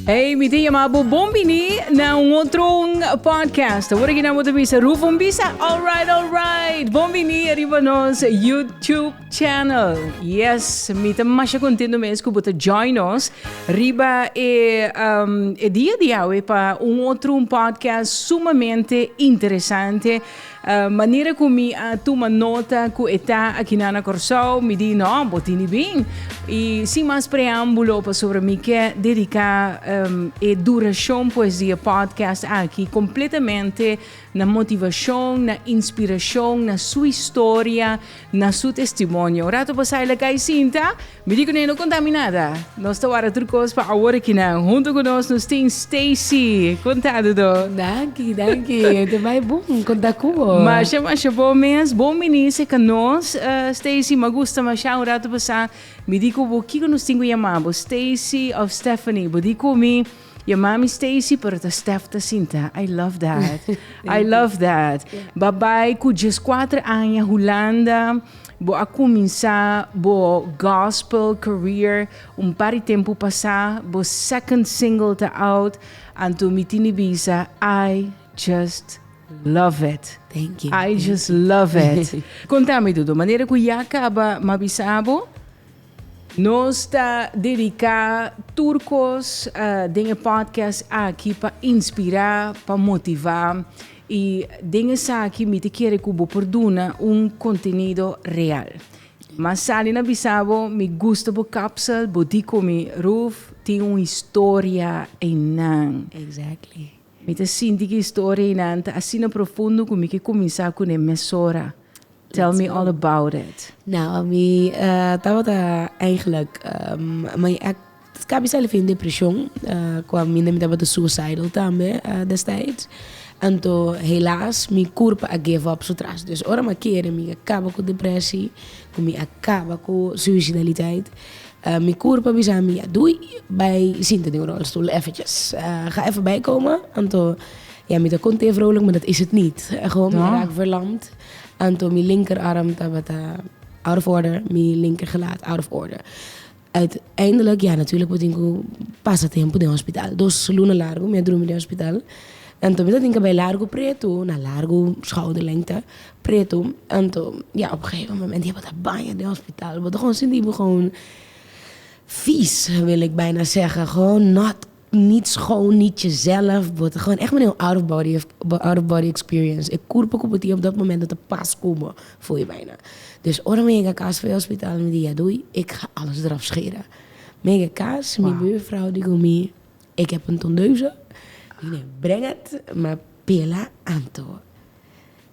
Hey, mi ta yama bo bon bini na un otro un podcast. Awor aki nan bo ta bisa Ruf un bisa. All right, all right. Bon bini ariba nos YouTube channel. Yes, mi ta masha contento mes ku bo ta join nos riba e, um, e dia di awe pa un otro un podcast sumamente interesante. Manera ku mi a tuma nota ku e ta akinan na Kòrsou, mi di, No, bo tini bin. I sin mas preámbulo, pasobra mi ke dediká e durashon pues di e podcast aki kompletamente na motivashon, na inspirashon, na su historia, na su testimonio. Un rato pasá el a kai sinta. Mi di ku ne no konta mi nada. Nos ta wara tur kos pa awor akinan. Huntu ku nos nos tin Stacy. Konta Dodo. Danki, danki. Ta bai bon. Konta ku bo. Masha, masha bon mes. Bon bini serka nos, Stacy. Mi a gusta masha un ratu pasá. Mi di ku bo kiko nos tin ku yama bo, Stacy òf Stephanie? Bo di ku mi yama mi Stacy, pero ta Steph ta sinta. I love that. I love that. Ba bai ku 14 aña Hulanda. Bo a kuminsá bo gospel career un par di tempu pasá, bo second single ta out, anto mi tin di bisa I just love it. Thank you. I just love it. Konta mi Dudu, manera ku ya kaba m'a bisa bo, nos ta dediká tur kos den e podcast aki pa inspirá, pa motivá. I den esaki mi ta kere ku bo por duna un kontenido real. M'a sali na bisa bo, mi gusta bo kapsel, bo di ku mi, Ruth, tin un historia einan. Exactly. Mi ta sinti ku e historia einan ta asina profundo ku mi ke kuminsá kuné mesora. Tell me all about it. Nou, mi tabata eigenlijk, mi a kabi sali fin depresion, kua mi mi tabata suicidal tambe destijds. Anto helaas mi kurpa a give up su tras. Dus ora mi a kere mi a kaba ku depressie, ku mi a kaba ku suicidaliteit, mi kurpa a bisa mi, doei, bai sinta den un rolstoel eventjes. Ga even bijkomen. Anto ja, mi ta konte vrolijk, maar dat is het niet. Gewoon, mi raak verlamd. Anto mi linkerarm tabata out of order, mi linkergelaat out of order. Uiteindelijk, ja, natuurlijk bo tin ku pasa tempu den hospital. Dos luna largu mi a drumi den hospital. Anto mi ta tin kabei largu pretu, na largu schouderlengte pretu. Anto, ja, op een gegeven moment, ja, bo ta baña den hospital. Bo ta gewoon sinti bo gewoon vies, wil ik bijna zeggen. Gewoon not Niet schoon, niet jezelf. Bo ta gewoon echt manera un out of body, out of body experience. E kurpo ku bo tin op dat momento ta pas ku bo, voel je bijna. Dus ora mi yega kas for e hospital mi di ya doei, ik ga alles eraf scheren. Mi yega kas, mi buurvrouw di ku mi, ik heb een tondeuze. Mi di, breng het, m'a pela anto.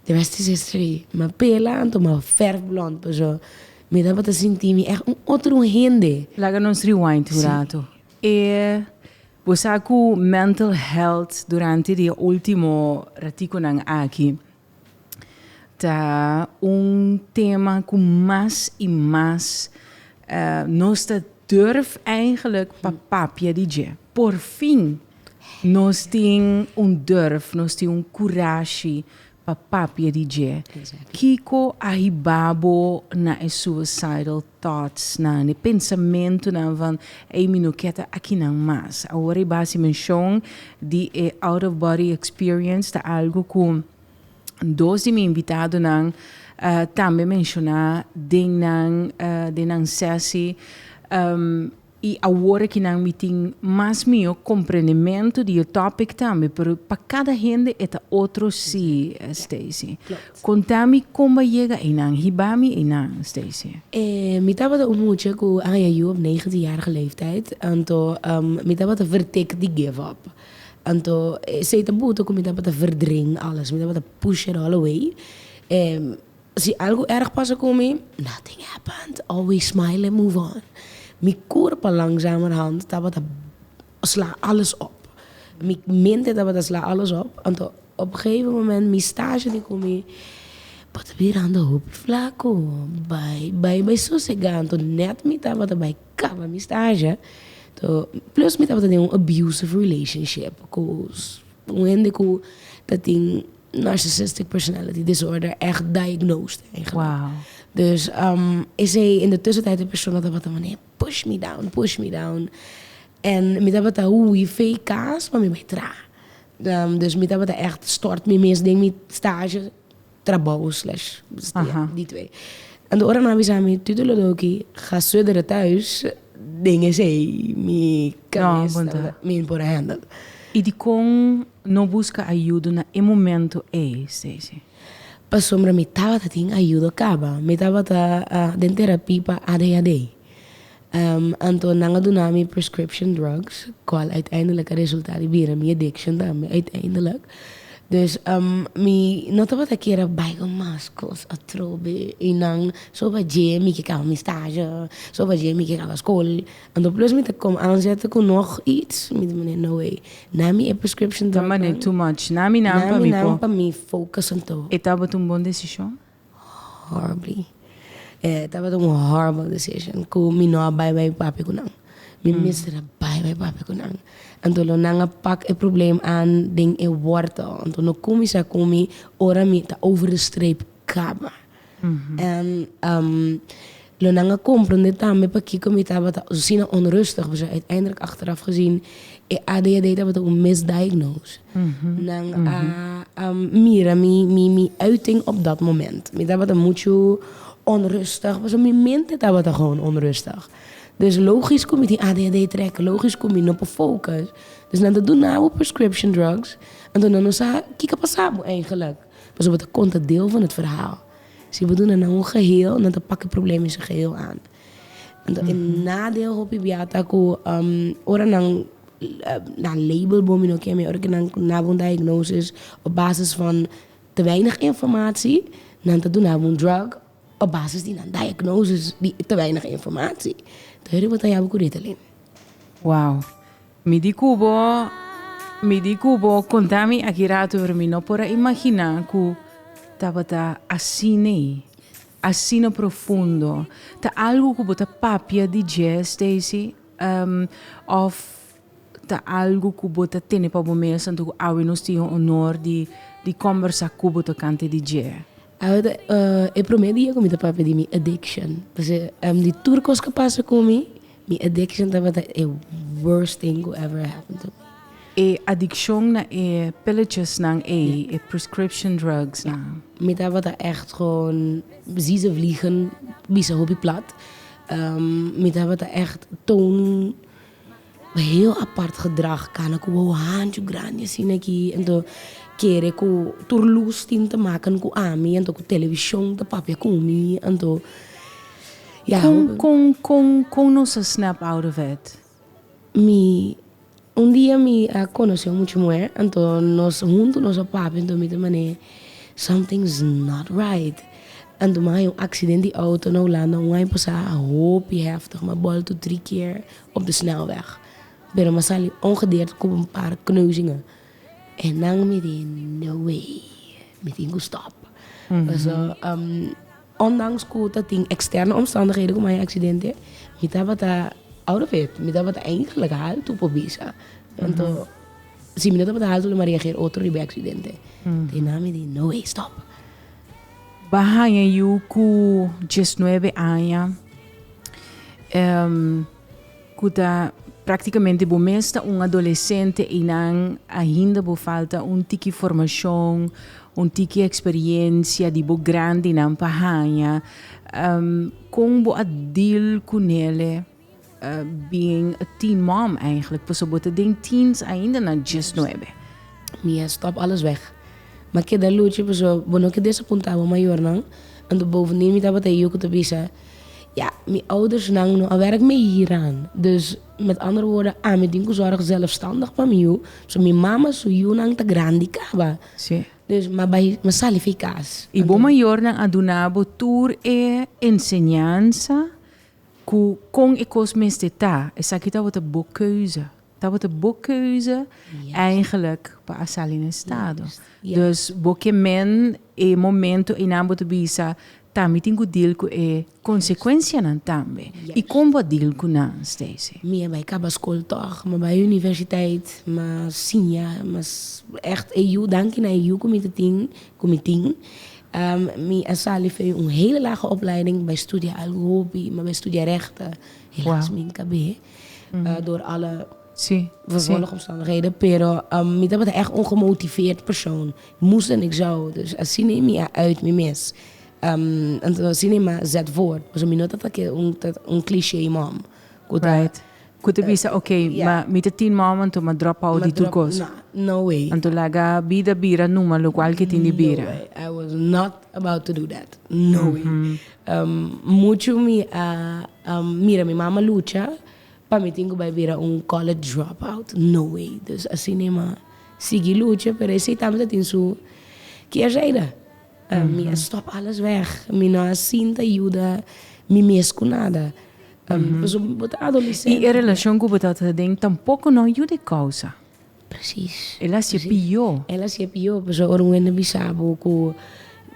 The rest is history. M'a pela anto m'a verf blond paso mi tabata sinti mi echt un otro hende. Laga nos rewind un rato. E bo sa ku mental health durante di e ultimo ratikonan aki ta un tema ku mas i mas nos ta durf eigenlijk pa papia di dje. Porfin nos tin un durf, nos tin un kurashi pa papia di dje. Kiko a hiba bo na e suicidal thoughts nan, e pensamentunan van ey mi no ke ta akinan mas? Awor e basi menshon di e out of body experience ta algo ku dos di mi invitadonan tambe menshoná den nan den nan sesi. I awor akinan mi tin mas mihó komprendementu di e topic tambe, pero pa kada hende e ta otro sí, Stacy. Konta mi kon bo a yega einan, hiba mi einan, Stacy. Mi tabata un mucha ku a haña yu op negentienjarige leeftijd, anto mi tabata vertik di give up. Anto esei ta buta ku mi tabata verdring alles, mi tabata push it all away. Si algu erg pasa ku mi, nothing happened, always smile and move on. Mi kurpa langzamerhand tabata sla alles op. Mi mente tabata sla alles op. Anto op gegeven moment mi stage di ku mi, bo ta birando hopi flaku, bai bai bai sosega. Anto net mi tabata bai kaba mi stage, to plus mi tabata den un abusive relationship ku un hende ku ta tin Narcissistic personality disorder echt diagnosed eigenlijk. Wow. Dus esey in de tussentijd de persoon tabata manera push me down, push me down. En mi tabata hui fei kas pa mi bai traha. Dus mi tabata echt stort mi mes den mi stage trabou slash ja, die twee. En ora nan a bisa mi, Tudelodoki, ga sudderen thuis, den esei mi kabes tabata, mi por a handle. I dikon no buska ayudo na e momento ei, Stacey? Pasobra mi tabata tin ayudo kaba. Mi tabata den terapia pa ADHD. Anto nan a duna mi prescription drugs, cual uiteindelijk a resulta di bira mi addiction tambe uiteindelijk. Dus mi no tabata kier a bai cu mas cos atrobe y nan so pa dje mi ke caba mi stage, so pa dje mi ke caba school. Anto plus mi ta kom aanzette cu nog iets, mi ta mane no way. Na mi e prescription drug nan. Ta mane too much. Na mi nan pa mi por. Na mi nan pa mi focus anto. E tabata un bon decision? Horribly. E tabata un horrible decision ku mi no a bai bai papia ku nan. Mi mester a bai bai papia ku nan. Anto lo nan a pak e probleem aan den e wortel. Anto no kuminsá ku mi ora mi ta over de streep kaba. En lo nan a komprende tambe pakiko mi tabata asina onrustig. Pasobra uiteindelijk achteraf gezien e ADHD tabata un misdiagnose. Nan a mira mi mi mi uiting op dat moment. Mi tabata muchu onrustig, pasobra mi mente tabata gewoon onrustig. Dus logisch ku mi tin ADHD trek, logisch ku mi no por focus. Dus nan ta duna bo prescription drugs, anto nan no sa kiko a pasa bo eigenlijk. Pasobra bo ta konta deel van het verhaal. Si bo duna nan un geheel, nan ta pak e probleem in zijn geheel aan. Anto e nadeel hopi bia ta ku ora nan nan label bo mi no ke mi ora ku nan duna bo un diagnosis op basis van te weinig informatie, nan ta duna bo un drug op basis di nan diagnosis di te weinig informatie. Enton heri bo ta yaba ku Ritalin. Wow. Mi di ku bo, mi di ku bo konta mi aki rato pero mi no por a imagina ku tabata asina. Asina profundo. Ta algu ku bo ta papia di dje, Stacey? Òf ta algu ku bo ta tene pa bo mes anto ku awe nos tin e honor di di kòmbersá ku bo tokante di dje? Awe ta e promé dia ku mi ta papia di mi addiction. Pasobra di tur kos ku a pasa ku mi, Mi addiction tabata e worst thing ku ever happened to me. E adikshon na e pilletjesnan ei, e prescription drugs nan. Mi tabata echt gewoon zie ze vliegen, bisa hopi plat. Mi tabata echt toon heel apart gedrag, kana ku wou hanchu grandi asina aki, anto kere ku tur lus tin te maken ku ami, anto ku televishon ta papia ku mi, anto. Ja, kon, kon, kon, kon nos a snap out of it? Mi, un dia mi a conoce un mucha muher, anto nos hunto nos a papia, anto mi ta mane, something's not right. Anto mi a haña un accident di auto na Hulanda un aña pasa, hopi heftig, mi a bolto drie keer op de snelweg. Pero mi a sali ongedeerd cu un paar kneuzingen. En nan mi di, no way, mi tin cu stop. Paso, Ondanks ku ta tin eksterno omstandigheden ku mi a haña aksidente, mi tabata out of it. Mi tabata eigenlijk haltu por bisa. Anto, si mi no tabata haltu lo mi a reageer otro riba e aksidente. Te mi di, no way, stop. Bo a haña yu ku diesnuebe aña, ku ta praktikamente bo mes ta un adolesente i nan ainda bo falta un tiki formashon, un tiki eksperiensia di bo grandinan pa haña. Kon bo a deal ku nele being a teen mom eigenlijk? Pasobra bo ta den teens ainda na diesnuebe. Mi a stop alles weg. Mi a keda lucha pasobra bo no ke desapuntá bo mayornan. Anto bovendien mi tabata yu ku ta bisa. Ja, mi oudersnan no a werk mee hieraan. Dus met andere woorden, ami tin ku zorg zelfstandig pa mi yu. So mi mama su yunan ta grandi kaba. Sí. Dus m'a bai, m'a sali fi kas. I bo mayornan a duna bo tur e enseñansa ku kon e kos mester ta. Esaki tabata bo keuze. Tabata bo keuze eigenlijk pa a sali na estado. Dus bo ke men e momento einan bo ta bisa, ta mi tin ku deal ku e konsekuensianan tambe. I kon bo a deal ku nan, Stacey? Mi a bai kaba skol tòg, mi a bai universiteit, mi a siña, mi a ègt e yu, danki na e yu ku mi ta tin, ku mi tin, mi a sali for un hele lage opleiding, bai studia algu hopi, mi a bai studia rechten, helaas mi a kab'é. Door alle vervolgomstandigheden. Pero mi tabata echt ongemotiveerd persoon. Moest en ik zou. Dus asina mi a uit mi mes. Anto asina mi a zet voort. Pasobra mi no tabata ke un cliché mom. Ku ta. Right. Ku ta bisa, ok, ma mi ta teen mom anto m'a drop out di tur kos. No, no way. Anto laga bida bira numa lokual ke tin di bira. No way. I was not about to do that. No way. Muchu mi a mira mi mama lucha pa mi tin ku bai bira un college dropout. No way. Dus asina mi a sigui lucha, pero esei tambe ta tin su keerzijde. Mi a stop alles weg. Mi no a sinta yuda mi mes ku nada. Pasobra bo ta adolescente. I e relashon ku bo tabata den tampoko no yuda e kousa. Precies. El a hasié pió. El a hasié pió. Pasobra ora un hende bisa bo ku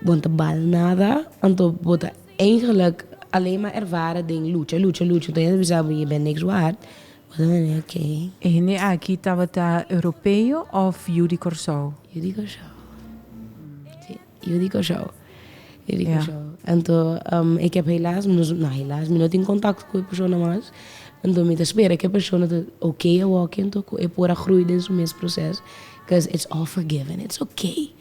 bo no ta bal nada, anto bo ta eigenlijk alleen maar ervaren den lucha, lucha, lucha. Anto hende bisa bo je bent niks waard. Bo ta mende oké. E hende aki tabata europeo òf yu di Kòrsou? Yu di Kòrsou. Sí, yu di Kòrsou. Yu di Kòrsou. Anto ik heb helaas, no helaas, mi no tin kontakto ku e persona mas. Anto mi ta spera ku e persona ta oké awor anto ku e por a groei den su mes proses. Cause it's all forgiven, it's oké.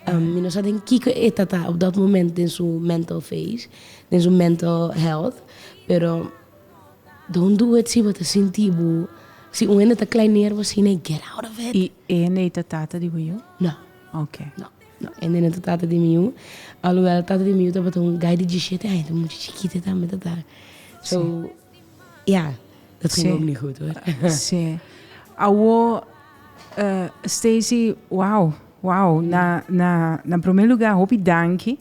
Mi no sa den kiko e ta ta op dat moment den su mental phase, den su mental health, pero don't do it si bo ta sinti bo, si un hende ta kleineer bo asina, get out of it. I e hende ei ta tata di bo yu? No. Ok. No, no, e hende no ta tata di mi yu. Alhoewel tata di mi yu tabata un guy di diesisiete aña, ta mucha chikito tambe ta ta. So, ja, dat ging ook niet goed hoor. Sí. Awo, Stacey, wow, wow. Na, na, na prome lugar hopi danki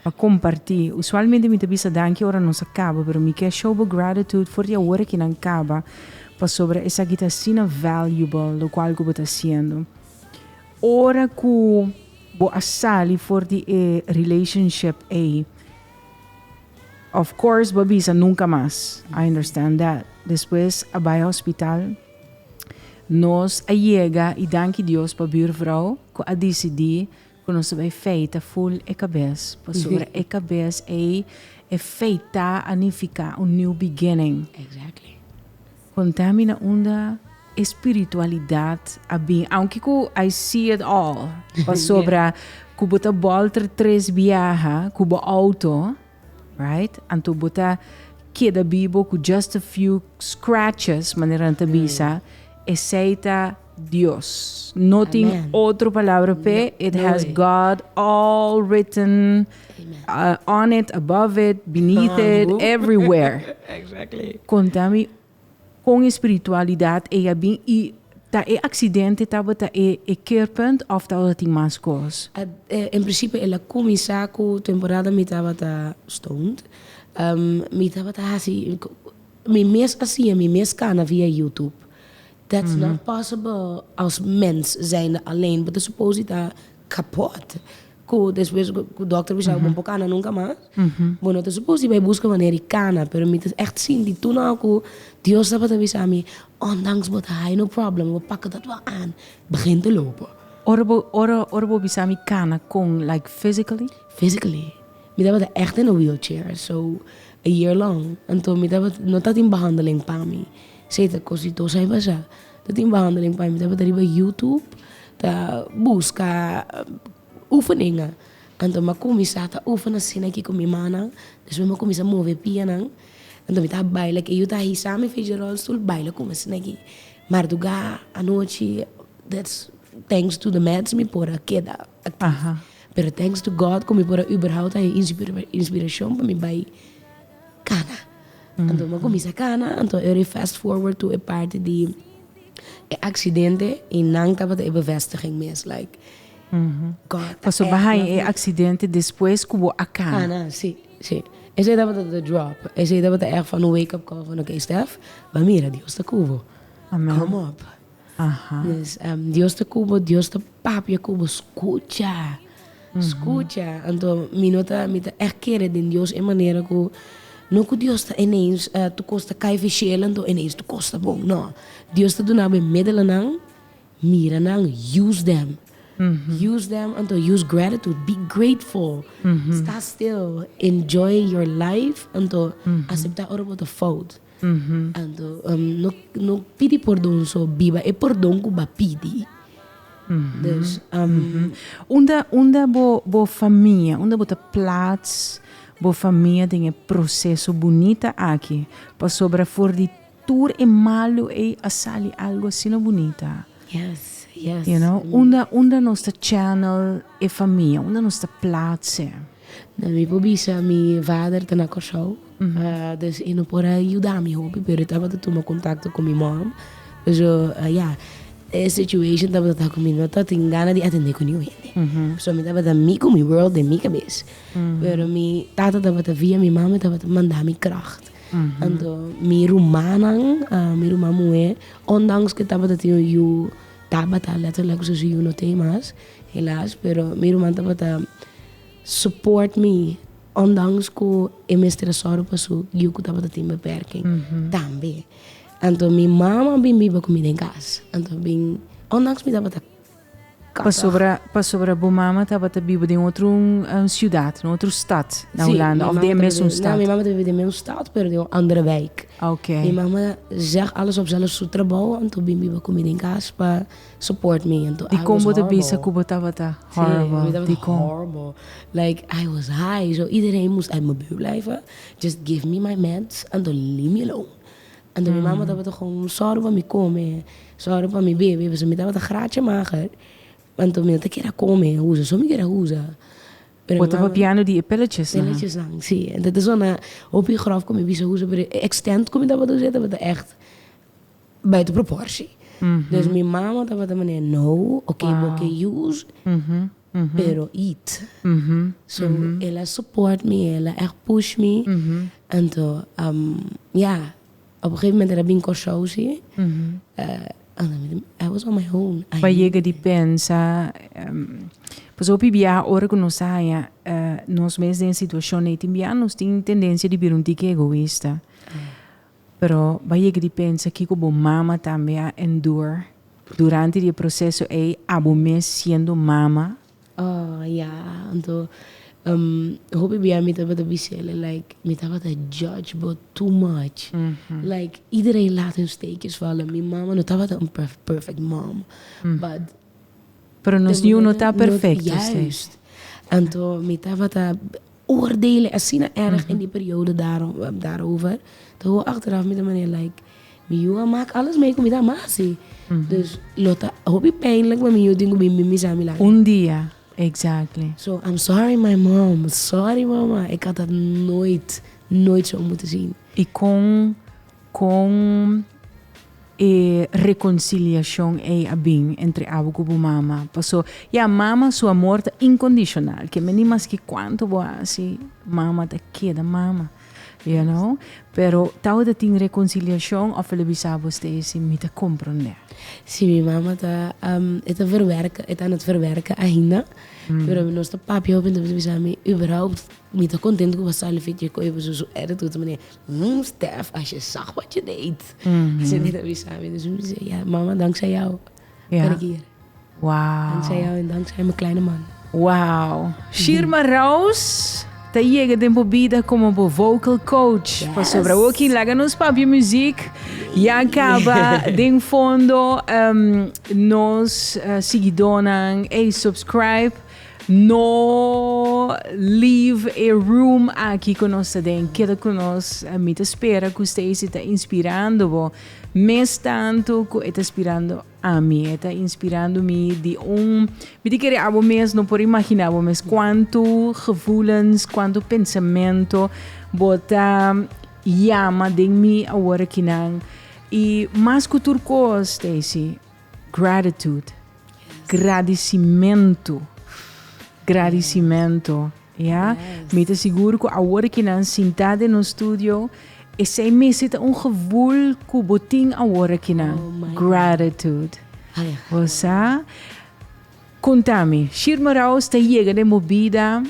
pa comparti. Usualmente mi ta bisa danki ora nos a caba, pero mi ke show bo gratitude for di awor aki nan caba, pasobra esaki ta asina valuable locual cu bo ta haciendo. Ora cu bo a sali for di e relationship ey, of course bo a bisa nunca mas, I understand that. Despues a bay hospital, nos a yega y danki Dios pa buurvrouw cu a dicidi cu nos ta bay feita full e cabes, pasobra e cabes ey, e feita a nifica un new beginning. Exactly. Conta mi na unda e spiritualidad a bin, aunke cu I see it all, pasobra cu bo ta bolter tres biaha cu bo auto, right, anto bo ta keda bibo cu just a few scratches, manera nan ta bisa, esey ta Dios. No tin otro palabra p'e, it has God all written on it, above it, beneath it, everywhere. Exactly. Konta mi kon e spiritualidat ei a bin i ta e aksidente tabata e e keerpunt òf tabata tin mas kos? En prinsipio el a kuminsá ku temporada mi tabata stoned. Mi tabata hasi, mi mes a siña mi mes kana via YouTube. That's not possible als mens zijnde alleen. Bo ta suppose di ta kapot. Ku despues ku dokter bisa bo no por kana nunka mas. Bo no ta suppose di bai buska manera di kana. Pero mi ta echt sinti tur nan ku Dios tabata bisa mi, ondanks bo ta haya no problem, bo paka dat wel aan. Begin te lopen. Ora bo ora ora bo bisa mi kana kon like physically? Physically. Mi tabata echt in a wheelchair so a year long. Anto mi tabata no tatin behandeling pa mi. Esei ta kos di dos aña pasá. Ta tin behandeling pa mi. Tabata riba YouTube ta buska oefeningen. Anto mi a kuminsá ta oefen asina aki ku mi mannan. Despues mi a kuminsá move pianan. Anto mi ta baila ku e yu ta hisa mi fechi rolstoel baila ku mi asina aki. Mardugá, anochi, that's thanks to the meds mi por a keda aktief. Pero thanks to God ku mi por a überhaupt haña inspirashon pa mi bai kana. Anto mi a kuminsá kana, anto e ora fast forward to e parti di e aksidente i nan tabata e bevestiging mes, like, God ta Pasobra ègt haña e aksidente despues ku bo a kana. Kana, si, si. Esei tabata the drop. Esei tabata ègt van un wake up call van oké Stef, bo a mira Dios ta ku bo. Amen. Kom op. Dus Dios ta ku bo, Dios ta papia ku bo, skucha, skucha. Anto mi no ta, mi ta ègt kere den Dios e manera ku, no ku Dios ta ineens tur kos ta kai fishel anto ineens tur kos ta bon, no. Dios ta duna bo e middelennan, mira nan, use them. Use them anto use gratitude, be grateful, sta stil, enjoy your life anto aseptá ora bo ta fout. Anto no no pidi pordon so, biba e pordon ku bo a pidi. Dus Unda unda bo bo famia, unda bo ta plaats bo famia den e proseso bunita aki? Pasobra for di tur e malu ei a sali algo asina bunita. Yes, yes. You know, unda unda nos ta channel e famia, unda nos ta plaatse? Na mi por bisa mi vader ta na Kòrsou, dus e no por a yuda mi hopi, pero e tabata tuma kontakto ku mi mom. So ya, e situation tabata ta ku mi no tabatin gana di atendé ku niun hende. So mi tabata mi ku mi world den mi kabes. Pero mi tata tabata via mi mama tabata manda mi kracht. Anto mi rumannan, mi ruman muhé, ondanks ku e tabata tin un yu, tabata letterlijk su yu no tin mas, helaas, pero mi ruman tabata support mi ondanks ku e mester a sòru pa su yu ku tabata tin beperking tambe. Anto mi mama a bin biba ku mi den kas. Anto bin ondanks mi tabata Pasobra, pasobra bo mama tabata biba den otro ciudad, den otro stad na Sí, Hulanda, mi of mama den ta mesun biba, stad? no, mi mama ta biba den mesun stad, pero den un andere wijk. Oké. Mi mama zeg alles op zelf su trabou, anto bin biba ku mi den kas pa support mi. Anto I Dikon was bo ta bisa horrible. ku bo tabata Sí, mi horrible? tabata Dikon? horrible. Like, I was high, so iedereen moest uit mijn buurt blijven. Just give me my meds, anto leave me alone. Anto mi mama tabata gewoon sòru pa mi kome, sòru pa mi bebe, pasobra mi tabata grachi mager. Anto mi no ta kier a kome usa, so mi kier a usa. Pero Bo mi ta mama. papiando di e pilletjesnan? Pilletjesnan, si. Anto ta sona hopi grof ku mi bisa usa, pero e extent ku mi tabata usa tabata echt buiten proportie. Dus mi mama tabata manera, no, oké, bo ke use, pero eat. So el a support mi, el a echt push mi. Anto, ja, op een gegeven moment el a bin Kòrsou si. I was on my own. Pa yega di pensa, pasobra hopi biaha ora ku nos ta haña nos mes den e situashon ei tin biaha nos tin tendensia di bira un tiki egoista. Pero bo a yega di pensa kiko bo mama tambe a endure durante di e proseso ei, abo mes siendo mama? Oh ya, anto hopi bia mi tabata bis'el like mi tabata judge bo too much. Like iedereen laat hun steekjes vallen. Mi mama no tabata un perfect mom, but Pero nos niun no ta perfecto, Stef. Juist. Anto mi tabata oordelen asina erg in die periode daarover. Te hoor achteraf mi ta manera like, mi yu a maak alles mee ku mi ta ama hasi. Dus lo ta hopi pijnlijk pa mi yu tin ku bin bin bisa mi like. Un dia, exactly. So I'm sorry my mom, sorry mama, ik had dat nooit, nooit zo moeten zien. I kon Kon e rekonsiliashon ei a bin entre abo ku bo mama? Paso, ya, mama su amor ta inkondishonal. Ke meni maske kuantu bo hasi, mama ta keda mama, you know. Pero tabata tin rekonsiliashon òf el a bisa bo, Stacey, mi ta komprondé? Si, mi mama ta, e ta verwerken, e ta aan het verwerken ainda. Pero nos ta papia hopi, enton e ta bisa mi, überhaupt, mi ta kontentu ku bo a sali fit dje koe pasobra su attitude ta manera. Stef, als je zag wat je deed. Ze niet avisar. Dus ik zei, ja, mama, dankzij jou ben ik hier. Wow. Dankzij jou en dankzij mijn kleine man. Wow. Shirma Roos ta yega den bo bida como bo vocal coach. Yes. Pasobra oki laga nos papia muziek. Ya caba den fondo nos siguidonan. Ey, subscribe. No leave e room aki ku nos ta den. Keda ku nos. Mi ta spera ku Stacey ta inspirando bo mes tantu ku e ta inspirando ami. E ta inspirando mi di un, mi ta kere abo mes no por imagina bo mes kuantu gevoelens, kuantu pensamento bo ta yama den mi awor akinan. I mas ku tur kos, Stacey, gratitude. Gradisimentu. Gradisimentu, ya. Mi ta sigur ku awor ki nan sintá den nos studio, esei mester ta un gevoel ku bo tin awor ki nan. Gratitude. Bo sa? Konta mi, Shirma Rouse ta yega den bo bida,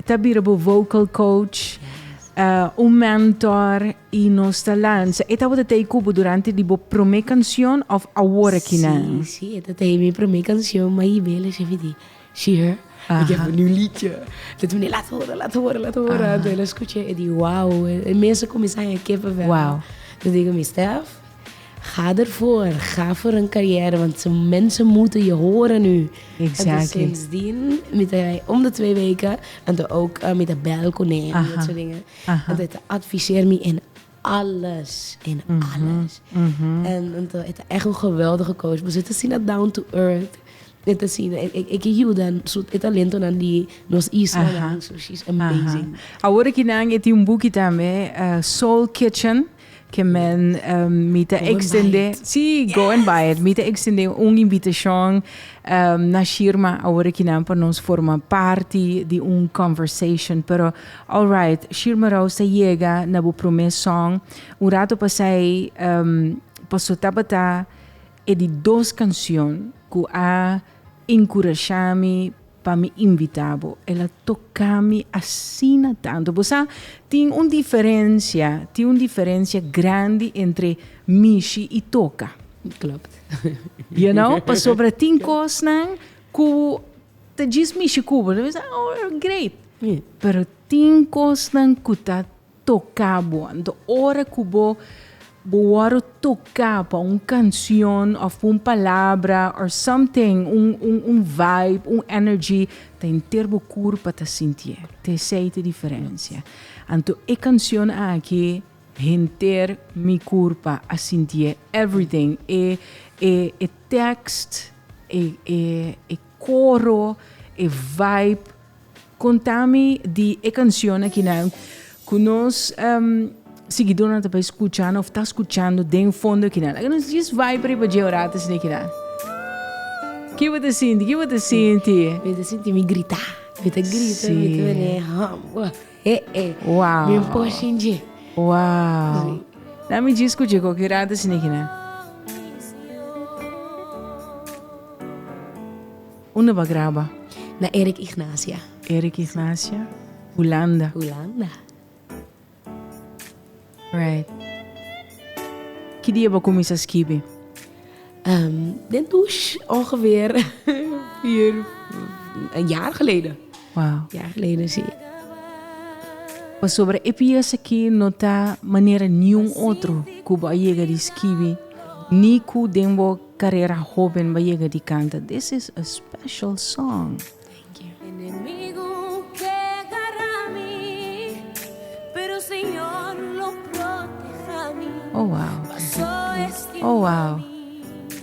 ta bira bo vocal coach, un mentor y nos ta lansa. E tabata tei cu bo durante di bo prome cancion of awor akinan? Si, si, e ta tei mi prome cancion, ma Ibele shefi di, Shir, ik heb een nieuw liedje. Toen meneer, laat horen, laat horen, laat horen. Toen hij escuché, e di, wow, e mes a cuminsa haña kippenvel. Wow. Toen digo mi, Stef, ga ervoor. Ga voor een carrière, want ze mensen moeten je horen nu. En dus sindsdien, met hij om de 2 weken, en dan ook met de bel en dat soort dingen. En dat adviseert me in alles. In alles. En het is echt een geweldige coach. We zitten zien dat down to earth. Het is zien, ik ajuda e talento nan di nos isla. So she's amazing. Awor akinan e tin un buki tambe, Soul Kitchen, ke men mi ta extende. Si, go and buy it. Mi ta extende un invitacion na Shirma awor akinan pa nos forma parti di un conversation. Pero, all right, Shirma Rouse yega na bo prome song. Un rato pasa paso tabata e di dos cancion cu a encurasha mi pa mi invita bo. El a toca mi asina tanto. Bo tin un diferencia, tin un diferencia grandi entre mishi y toca. Klopt. Pasobra tin cosnan cu ta djis mishi cu bo. Oh, great. Pero tin cosnan cu ta toca bo. Anto ora cu bo worde toca pa un cancion of un palabra or something, un vibe, un energy, ta henter bo curpa ta sinti. Ta esey e diferencia. Anto e cancion aki henter mi curpa a sinti everything. E text, e coro, e vibe. Conta mi di e cancion akinan cu nos siguidornan ta scuchando of ta scuchando den fondo akinan. Like nos just vibe riba dje orato asina akinan. Kico bo ta sinti? Kico bo ta sinti? Mi ta sinti mi grita. Mi ta grita, mi ta bene hum. Eh, eh. Mi poshinje. Wow. Laat me just scucha cu rato asina akinan. Unda bo a graba? Na Eric Ignacia. Eric Ignacia, Hulanda. Hulanda. Right. Ki dia bo a cuminsa skibi? Den douche ongeveer 4, een jaar geleden. Een jaar geleden, si. Pasobra e pieza aki no ta manera ningun otro cu bo a yega di skibi, ni cu den bo carera hoben bo a yega di canta. This is a special song. Thank you. Enemigo ke gara mi, pero Señor lo proteja mi. Paso Oh, wow.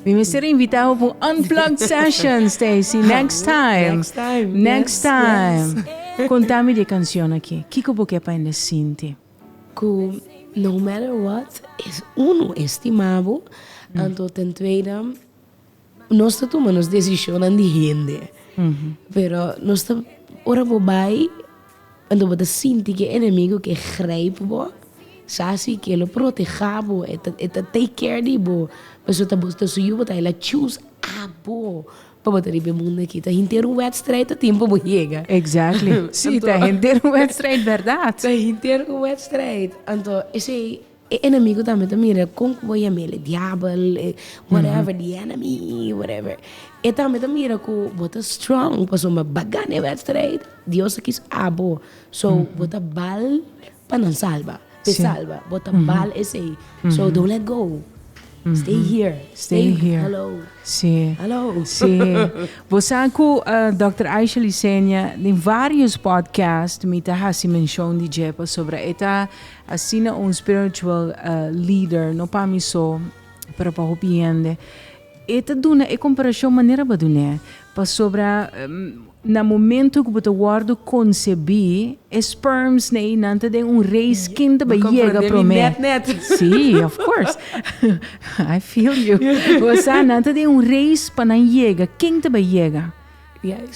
Mi mester invita bo pa un unplugged session, Stacy. Next time. Next time. Next Yes, time. Conta mi di e cancion aki. Kico bo ke pa hende sinti? Cu no matter what, is uno e stima bo. Anto ten tweede, nos ta tuma nos decisionnan di hende. Pero nos ta, ora bo bay, anto bo ta sinti cu e enemigo ke grijp bo, sa si cu e lo proteha bo, e ta take care di bo. Pasobra ta bo ta su yu, bo ta el a choose abo pa bo ta riba e mundo aki. Ta henter un wedstrijd ta tin pa bo yega. Exactly. Si, ta henter un wedstrijd, berdad. Ta henter un wedstrijd. Anto, esey, e enemigo tambe ta mira con cu bo yam'el, e diabel, e whatever, the enemy, whatever. E tambe ta mira cu bo ta strong, pasobra bo a gana e wedstrijd, Dios a kies abo. So, bo ta bal pa nan salba, pe salba. Bo ta bal esey. So, don't let go. Stay here. Stay here. Hello. Hello. Si. Bo sa cu Dr. Aisha Licenia, den varios podcasts, mi ta hasi mencion di dje pasobra e ta asina un spiritual leader, no pa mi so, pero pa hopi hende. E ta duna e comparacion manera bo a dun'é, pasobra na momento cu bo ta wordo concebi, e sperms nei nan ta den un race ken ta bay yega prome. Net net. Si, of course. I feel you. Bo sa, nan ta den un race pa nan yega, ken ta bay yega?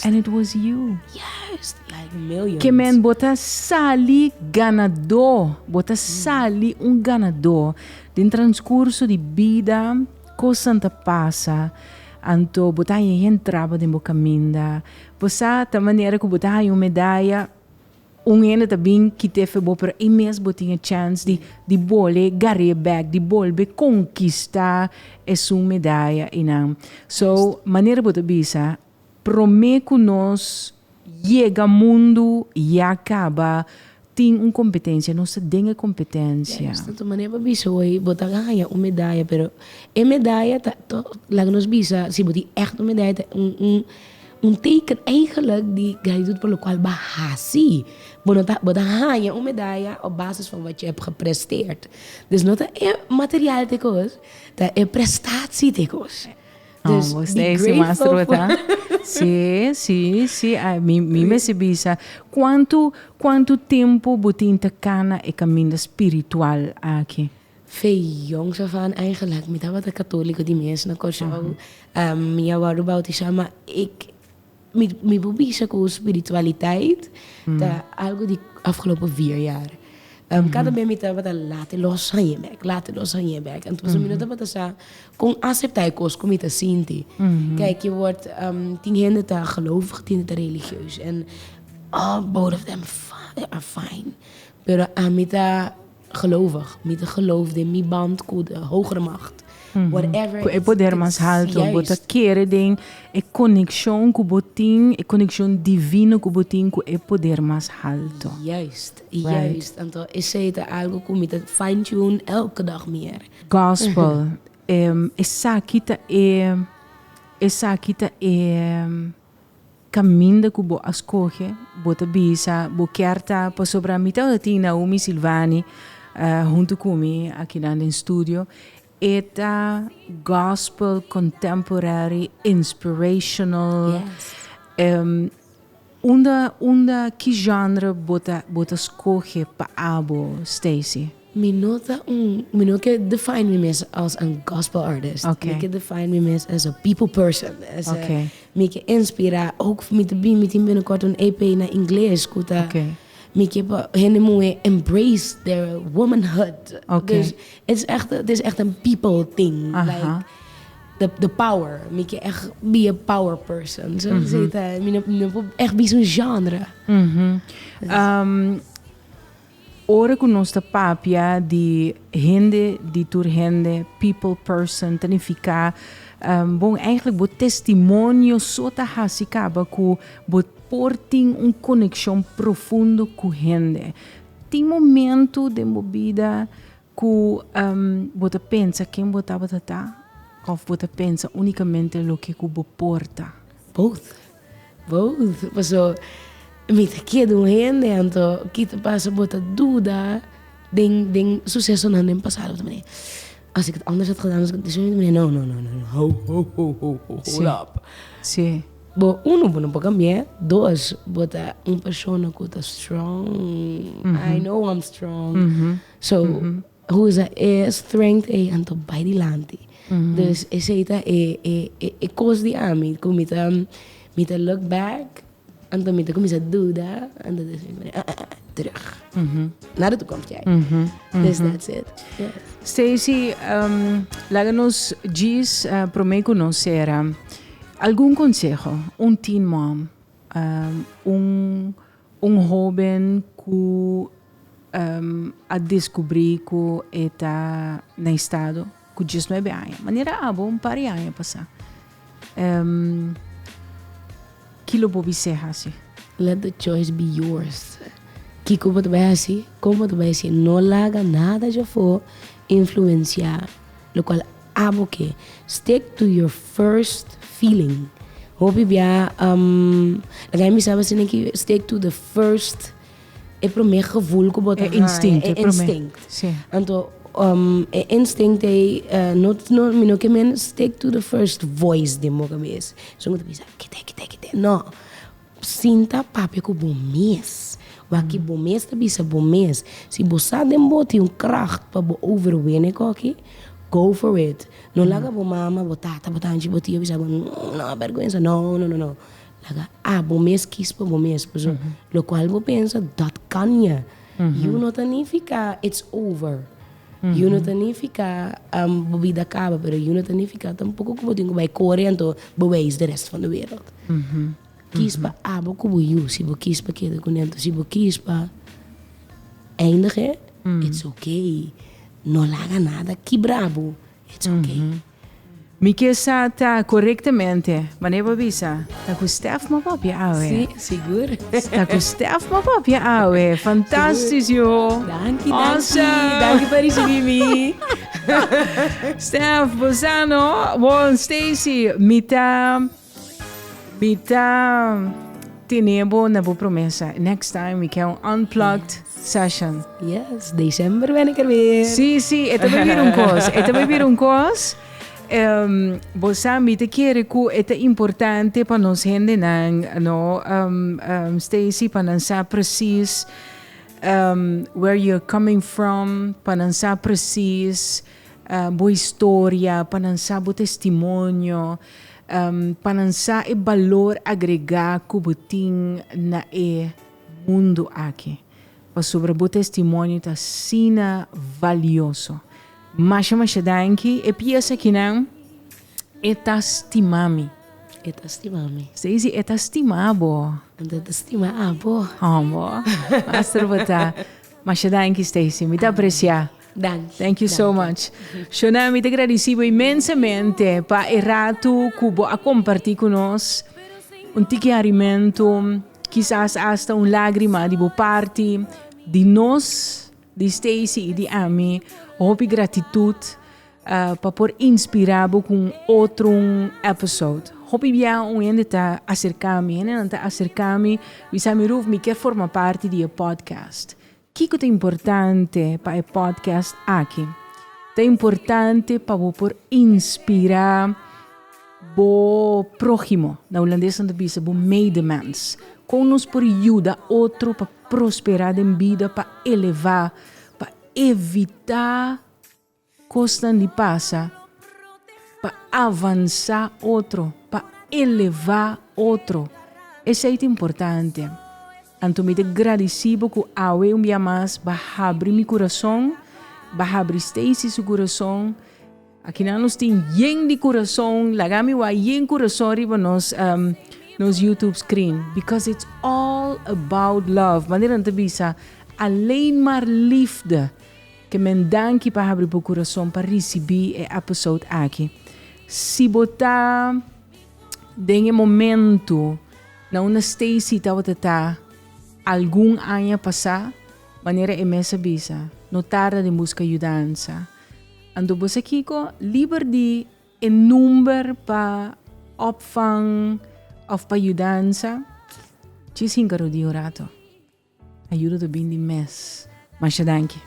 And it was you. Juist. Like millions. Ke men bo ta sali ganador, bo ta sali un ganador. Den transcurso di bida, cosnan ta pasa, anto bo ta haña hende traba den bo caminda. Bo sa ta manera cu bo ta haña un medaya, un hende ta bin kit'é fe bo, pero e mes bo tin e chance di bolbe gar'é bek, di bolbe conquista esun medaya einan. So, manera bo ta bisa, prome cu nos yega mundo ya caba. Tin un competencia, nos ta den e competencia. Juist, anto manera bo bisa hoy, bo ta haña un medaya, pero e medaya ta, to, laga nos bisa, si bo tin echt un medaya ta un, un, un teken eigenlijk di gratitud por locual bo a haci. Bo no ta, bo ta haña un medaya op basis van wat je hebt gepresteerd. Dus no ta e materiaal t'e cos, ta e prestatie t'e cos. Dus oh, be grateful for... Sí, sí, sí. Ay, mi, mi mester bisa. Cuanto, cuanto tempo bo tin ta cana e caminda spiritual aki? Fe jongs af aan eigenlijk. Mi tabata católico di mes na Kòrsou. Mi a wòrdu bautisá, ma ik, mi, mi por bisa ku spiritualiteit ta algo di afgelopen vier jaar. Kada bes mi tabata laat los hañ'é bèk, laat los hañ'é bèk. Anto pasobra mi no tabata sa kon aseptá e kos ku mi ta sinti. Kijk, je wordt, tin hende ta gelovig, tin hende ta religieus. En all both of them are fine. Pero ami ta gelovig. Mi ta geloof den mi band ku de hogere macht. Whatever. Ku e poder mas halto. Bo ta kere den e konekshon ku bo tin, e konekshon divino ku bo tin ku e poder mas halto. Juist, juist. Anto esei ta algo ku mi ta fine tune elke dag meer. Gospel, esaki ta e, esaki ta e Caminda cu bo a scoge, bo ta bisa bo kier ta pasobra mi tabata tin Naomi Silvani hunto cu mi akinan den studio. E ta gospel contemporary inspirational. Unda unda ki genre bo ta bo ta scoge pa abo Stacey? Mi no ta un, mi no ke define mi mes als een gospel artist. Mi ke define mi mes as a people person. As a, mi ke inspira, ook mi ta bin, mi tin binnenkort un EP na ingles ku ta, mi ke pa hende muhe embrace their womanhood. Dus het is echt, het is echt een people thing. Like, the power. Mi ke echt be a power person. Zo mm Mi no, mi no por echt bisa un genre. Ora ku nos ta papia di hende di tur hende, people person, ta nifiká, bon, eigenlijk bo testimonio so ta hasi kaba ku bo por tin un konekshon profundo ku hende. Tin momentu den bo bida ku bo ta pensa ken bo tabata ta òf bo ta pensa únikamente loke ku bo por ta? Both. Both, paso mi ta keda un hende anto kita pasa bo ta duda den den sucesonan den pasado bo ta mane als ik het anders had gedaan als ik het no no no no ho ho ho ho ho hold up. Sí. Bo uno bo no por cambia dos bo ta un persona cu ta strong I know I'm strong so Usa e strength ei anto bai dilanti. Dus esei ta e e e kos di ami ku mi ta mi ta look back anto mi ta kuminsá duda anto despues mi ta terug naar de toekomst jij. Dus that's it. Yes. Stacey, laga nos djis promé ku nos sera algun konseho un teen mom, un Un hóben ku a deskubrí ku e ta na estado ku diesnuebe aña, manera abo un par di aña pasá. Ki lo bo bis'é hasi? Let the choice be yours. Kiko bo ta bai hasi, kon bo ta bai hasi, no laga nada djafó influensiá lokual abo ke. Stick to your first feeling. Hopi bia laga mi bisa asina ki stick to the first e prome gevoel ku bo ta E instinct, e instinct. Si. Anto e instinct ei no no mi no ke men stick to the first voice den bo kabes. Esun ku ta bisa kite kite kite no. Sinta papia ku bo mes. Wak ki bo mes ta bisa bo mes. Si bo sa den bo tin un kracht pa bo overwinnen koki, go for it. No laga bo mama, bo tata, bo tanchi, bo tio bisa bo, no, bergwensa, no, no, no, no. Laga abo mes kis pa bo mes. Pasobra lokual bo pensa, dat kan ya. Yu no ta nifiká it's over. Yu no ta nifiká bo bida kaba, pero yu no ta nifiká tampoko ku bo tin ku bai kore anto bewijs de rest van de wereld. Kies pa abo ku bo yu, si bo kies pa keda ku nan, si bo kies pa eindigen, it's okay. No laga nada kibra bo, it's okay. Mi ke sa ta korektamente, manera bo bisa, ta ku Stef mo papia awe. Sí, sigur. Ta ku Stef mo papia awe. Fantastisch, joh. Danki, danki. Danki pa risibi mi. Stef, bo sa no? Bon, Stacy, mi ta, mi ta tene bo na bo promesa. Next time mi ke un unplugged session. Yes, december ben ik er weer. Sí, sí, e ta bai bira un kos. E ta bai bira un kos. Um, bo sa, mi ta kere ku e ta importante pa nos hendenan, no, um, um, Stacy, pa nan sa precies um, where you're coming from, pa nan sa precies uh, bo historia, pa nan sa bo testimonio, um, pa nan sa e balor agregá ku bo tin na e mundu aki. Pasobra bo testimonio ta asina valioso. Masha masha danki. E piesa akinan e ta stima mi. E ta stima mi. Stacy, e ta stima bo. Anto e ta stima abo. Amo. Master bo ta. Masha danki Stacy. Mi ta aprecia. Danki. Thank you so much. Shona, mi ta gradeci bo inmensamente pa e ratu cu bo a comparti cu nos. Un tiki harimento, kisas hasta un lagrima di bo parti, di nos, di Stacy y di ami. Hopi gratitud pa por inspira bo cu un otro episode. Hopi bia un hende ta acerca mi, hendenan ta acerca mi, bisa mi Ruth, mi kier forma parti di e podcast. Kiko ta importante pa e podcast aki? Ta importante pa bo por inspirá bo próhimo. Na hulandes nan ta bisa bo medemens. Kon nos por yuda otro pa prosperá den bida, pa elevá, pa evitá kosnan di pasa, pa avansá otro, pa elevá otro. Esei ta importante. Anto mi ta gradisí bo ku awe un bia mas bo a habri mi kurason, bo a habri Stacy su kurason. Akinan nos tin yen di kurason, laga mi wak yen kurason riba nos nos YouTube screen because it's all about love. Manera nan ta bisa, alleen maar liefde. Ke men danki pa habri bo kurason pa risibí e episode aki. Si bo ta den e momentu na unda Stacy tabata ta algun aña pasá, manera e mes a bisa, no tarda den buska yudansa. Anto bo sa kiko? Liber di e number pa opvang òf pa yudansa, djis hinka rodi un rato. Ayuda ta bin di mes. Masha danki.